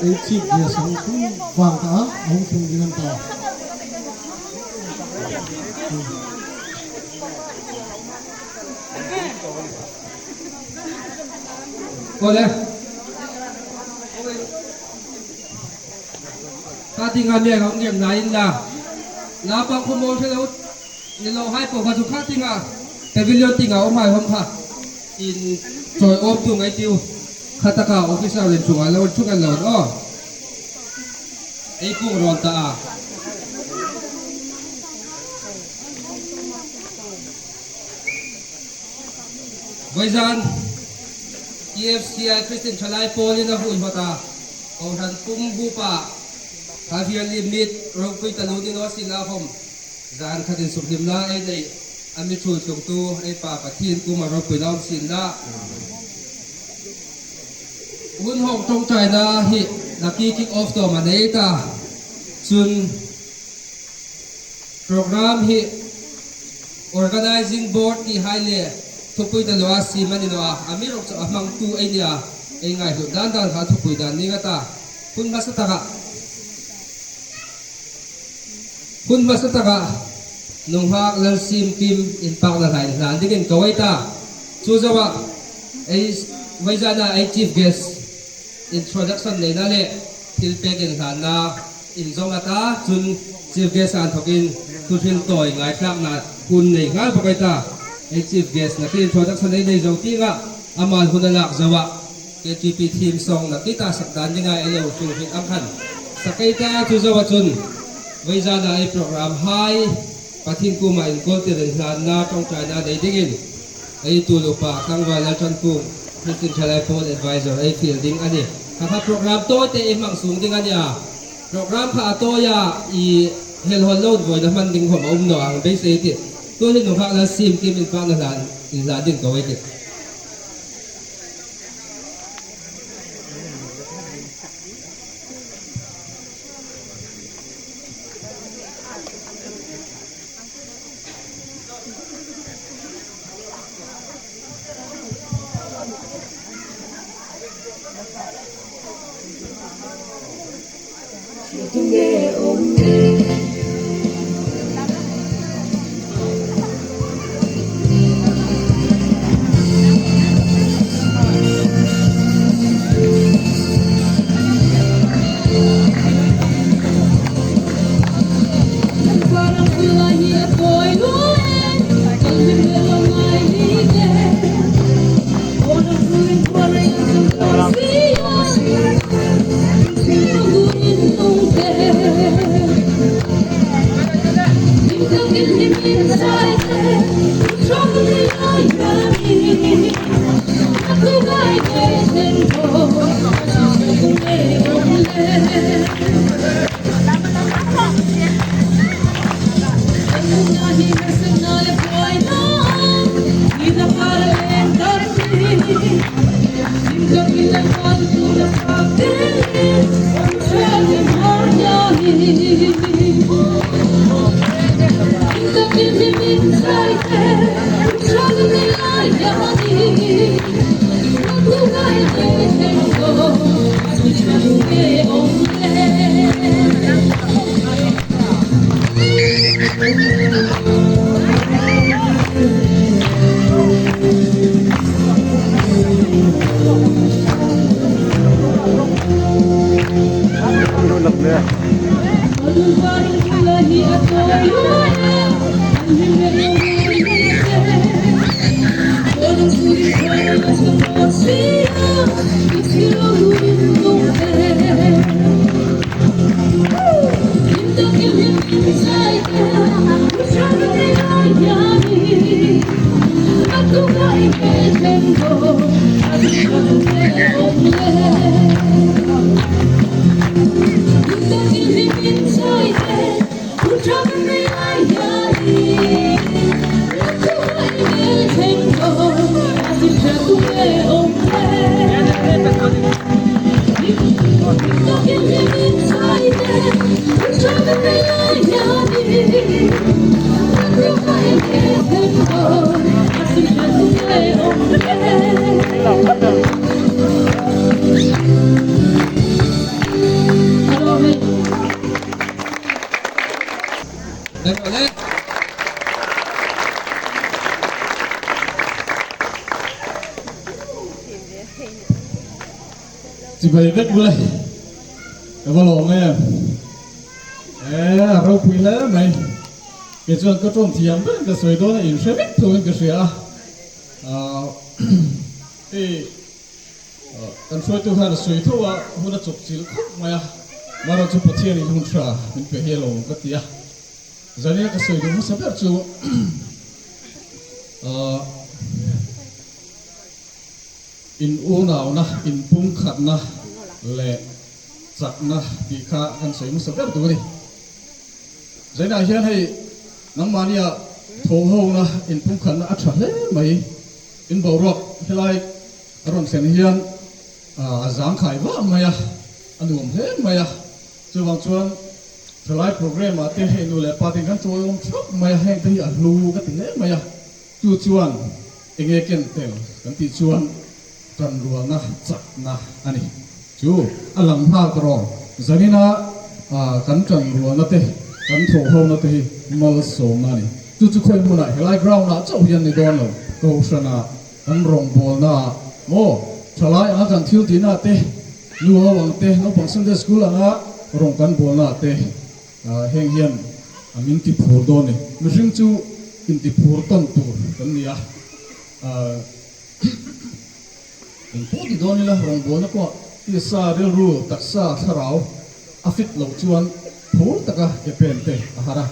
Ei chip ve sang chu vang ta a hung thlung ding an ta. Awle. Ka tinga mi ang ngiam na in la. Naupang khu mawl hrelo ni lo hai pawh kha chu kha tinga pavilion tinga awm hai hawm kha in chawi awm tu ngai tiu kha taka officer in chungah lo thu kan lo an aw. Ei puk rawn ta a. Vaizan EFCI Christian Thalai pawlin a huihawt a, Kohhran pum hupa Khaviali mit ropui ta lu ni naw sin a hawm zan khat in sukhlim na ei nei a mi thul tlung tu ei pa Pathian kum a ropui na awm sin la. Hun hawng tawngtai na hi naki kick off tawm a nei ta chun program hi Organizing Board tih hai le thupui ta lo a sim a ni lo a, a mi rawk chu a hmang tu ei nia ei ngai hlut dan dan kha a thupui dan ning a ta. Hun hmasa takah Hun hmasa takah Nunghak Lalsim Kim in pak na hlain hlan dingin ka uai ta. Chu zoah ei Vaizana ei Chief Guest introduction neihna leh thil pek in hlanna in zawm ata chun Chief Guest an thawkin thuhrin tawi ngaithlakna hun nei nghal bawk ai ta. Ei Chief Guest nakin introduction ei nei zo tingah aman hun a lak zoah KTP theme song nakita sak dan dinga ei lo hrilh hrilh ang khan sakei ta chu zoah chun Vaizana ei program hai Pathin kumah inkawl tir in hlanna tawngtaina nei dingin Ei tu lupa tlangval Laltanpung Christian Thalai Pawl Advisor ei feel ding a ni. Kha kha program tawi te i hmang sung ding a nia. Program kha a tawi a i helhawn lo vawi na hman ding hawm a um no ang beisei tih tun hi nunghak lal sim kim in pah na hlan in hlan ding ko ei tih. mai rawh le. Chibai vek ule ka va lawm em e a ropui hle mai kei chuan ka tawng thiam ber ka sawi dawn a inhre vek tho in ka hria a hei kan hruaitu khan a sawi tho a hun a chawp chilh khawp mai a marawh chu Pathian in hun tha min pe hi alawm ka ti a zania ka sawi duh hmasa ber chu In unauna, inpumkhatna leh chakna tih kha kan sawi hmasa ber duh a ni. Zainah hian hei nangmahnia thawhhona inpumkhatna a tha hle mai. In boruak helai a rawn thlen hian a zangkhai vah mai a, a nuam hle mai a. Chuvang chuan thalai programme ah te hei nu leh pa ten kan chawiawm theuh mai a, heng te hi a hlu ka ti hle mai a. Chu chuan enge ken tel kan tih chuan tanrualna chakna a ni. Chu a lang nghal ta rawh. Zanina kan tanrualna te, kan thawhhona te hi malsawmna a ni. Chu chu khawi hmunah helai ground ah chauh hian ni dawn lo, kohhranah, kan rawngbawlnaah maw, thalai anga kan thil tihnaah te, nu ho ang te, naupang Sunday school anga rawng kan bawlnaah te, Heng hian a min ti phur dawn ni. Mihring chu inti phur tawn tur kan ni a. Eng pawh ti dawn ila rawngbawlna pawh tisa, rilru, taksa, thlarau a fit loh chuan phur taka ke pen te a har a.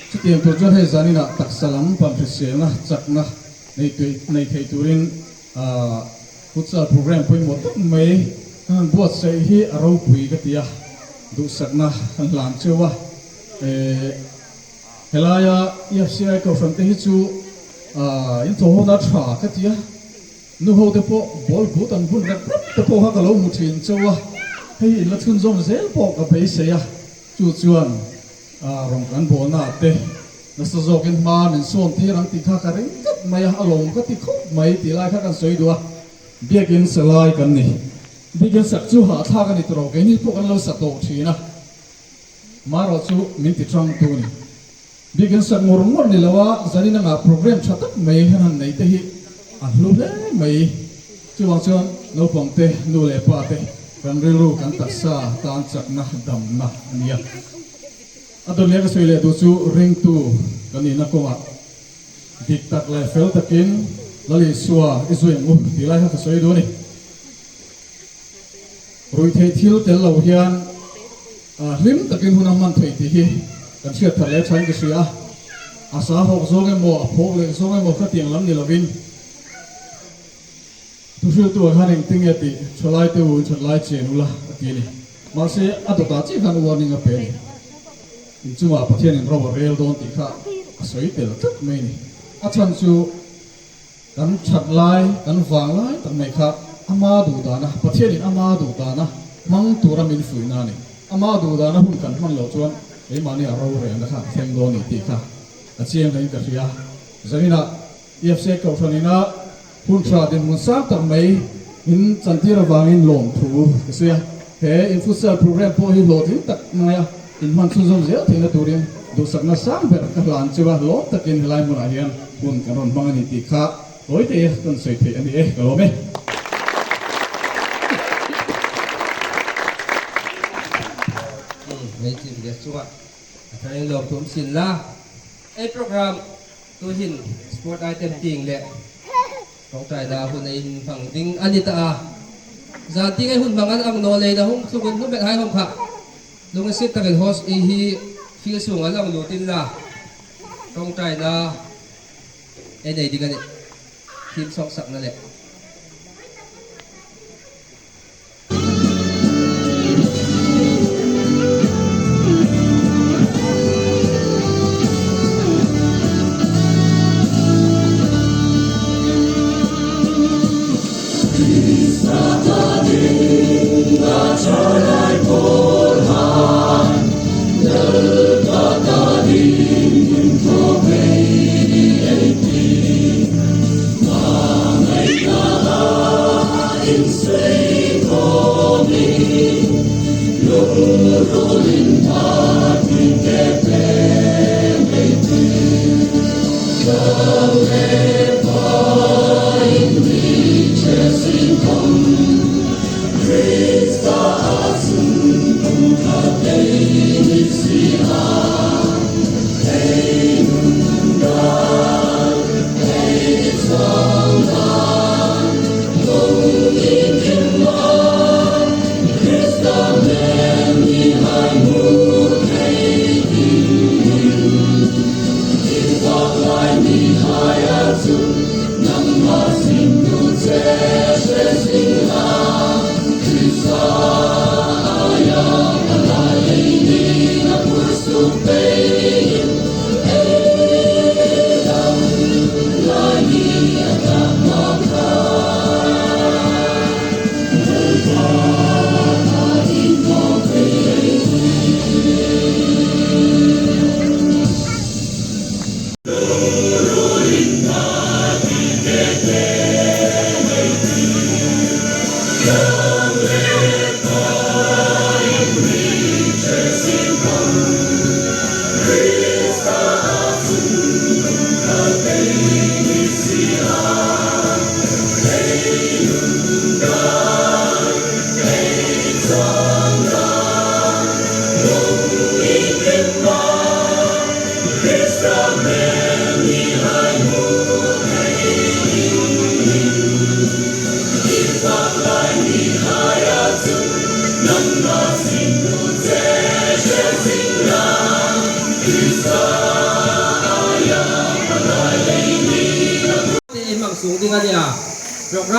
Chutiang tur chuan hei zaninah taksa lam pamhriselna chakna nei thei turin Futsal program pawimawh tak mai ka han buatsaih hi a ropui ka ti a, duhsakna kan hlan cheu a. Helaia EFCI Kohhran te hi chu in thawhhona tha ka ti a, nu ho te pawh ball but an bun rep rep te pawh kha ka lo hmu thin cheu a, hei in la chhunzawm zel pawh ka beisei a, chu chuan Rawng kan bawlna te nasa zawkin hma min sawn tir ang tih kha ka ring tlat mai a, a lawm ka ti khawp mai tih lai kha kan sawi duh a, biakin sa lai kan ni. Biakin sak chu hahthlak a ni tawh, keini pawh kan lo sa tawh thin a, marawh chu min ti tang tu a ni. Biakin sak ngawr ngawr ni lo a, zanin anga program tha tak mai han han nei te hi a hlu hle mai. Chuvang chuan naupang te, nu leh pa te kan rilru kan taksa tan chakna damna a ni a. A dawt leh ka sawi leh duh chu ringtu kan nihna kawngah dik tak leh fel takin Lal Isua i zui ang u tih lai kha ka sawi duh a ni. Ruihtheih thil tel lo hian hlim takin hun a hman theih tih hi kan hriat thar leh thain ka hria a. A sa hawk zawng emaw a phawk leh zawng emaw kha tiang lam ni lovin Thuhriltu ah khan engtin nge tih thalai te u in that lai chen ula a ti a ni. Mahse a dawtah chiah khan warning a pe a ni. Inchungah Pathian in ro a rel dawn tih kha a sawi tel tlat mai a ni. A chhan chu kan that lai, kan vang lai tak mai kha ama duh dana, Pathian in ama duh dana hmang tura min fuihna a ni. Ama duh dana hun kan hman loh chuan keimahni a ro relna kha a thleng dawn a ni tih kha a chiang hlei in ka hria. Zaninah EFC Kohhran ina hun tha dinhmun sang tak mai in chantir avangin lawmthu ka sawi a. He in futsal program pawh hi hlawhtling tak maia in hman chhunzawm zel theihna turin duhsakna sang ber ka hlan chu a, lawm takin helai hmunah hian hun kan rawn hmang a ni tih kha tawite kan sawi theih a ni e, ka lawm e. Hei chief guest chungah a tharin lawmthu awm sin la. Ei program Tuhin sport item ting leh tawngtaina hun a in hmang ding a ni ta a. Zan ting ei hun hmang an ang naw lei na hung thluk in hlum bet hai hawm kha. Lung a sit takin host i hi feel sung an ang lut in la tawngtaina ei nei ding a ni. Theme song sakna leh.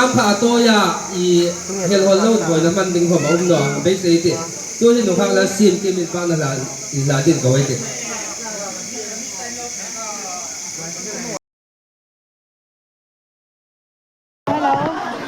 Program kha a tawi a, i helhawlh lo buaina hman ding hlawm a awm lo ang beisei ti. Tu hi nuhak lal sim kim in pakna hla in hla din ko ei ti. Hello.